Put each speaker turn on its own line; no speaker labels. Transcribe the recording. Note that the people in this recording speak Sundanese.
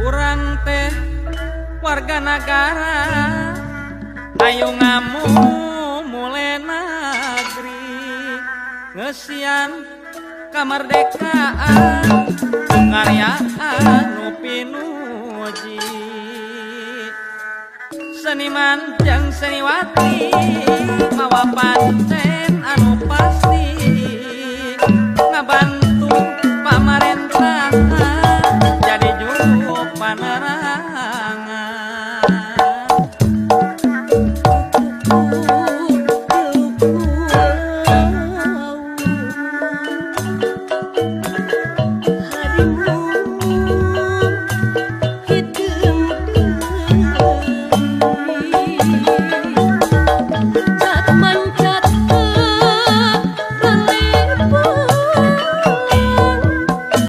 Urang teh warga nagara, ayo ngamu mule nagri, ngesian kamerdekaan karya anu pinuji. Seniman jeung seniwati mawa pancen.